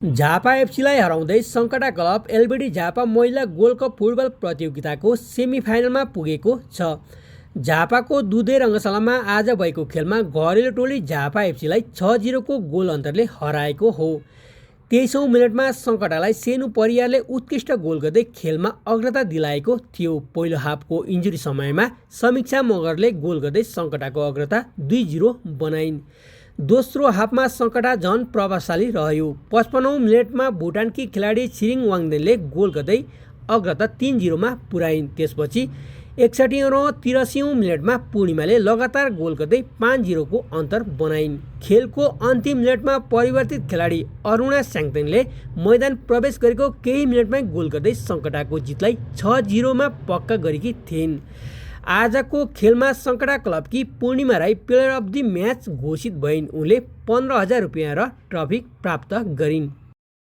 झापा एफसीलाई हराउँदै सङ्कटा क्लब एलबिडी झापा महिला gold cup football प्रतियोगिताको सेमिफाइनलमा पुगेको छ। झापाको दुधे रङ्गशालामा आज भएको खेलमा घरेलु टोली झापा एफसीलाई 6-0 को गोल अन्तरले हराएको हो। 23औं मिनटमा सङ्कटालाई सेनु परियारले उत्कृष्ट गोल गर्दै खेलमा अग्रता दिलाएको थियो। पहिलो हाफको इन्जुरी समयमा समीक्षा मगरले गोल गर्दै सङ्कटाको अग्रता 2-0 बनाइन्। दोस्रो हाफमा सङ्कटा झन प्रभावशाली रह्यो। 55औं मिनटमा भुटानकी खेलाडी छिरिङ वाङदेनले गोल गर्दै अग्रता 3-0 मा पुर्याइन्। त्यसपछि 61औं र 83औं मिनटमा पूर्णिमाले लगातार गोल गर्दै 5-0 को अन्तर बनाइन्। खेलको अन्तिम मिनटमा परिवर्तित खेलाडी अरुणा स्याङतेनले मैदान प्रवेश गरेको केही मिनटमै गोल गर्दै सङ्कटाको जितलाई 6-0 मा पक्का गरेकी थिइन्। आजको खेलमा सङ्कटा क्लबकी Purnima Rai player of the match घोषित भइन्। उनले 15,000 रुपियाँ र ट्रफी प्राप्त गरिन्।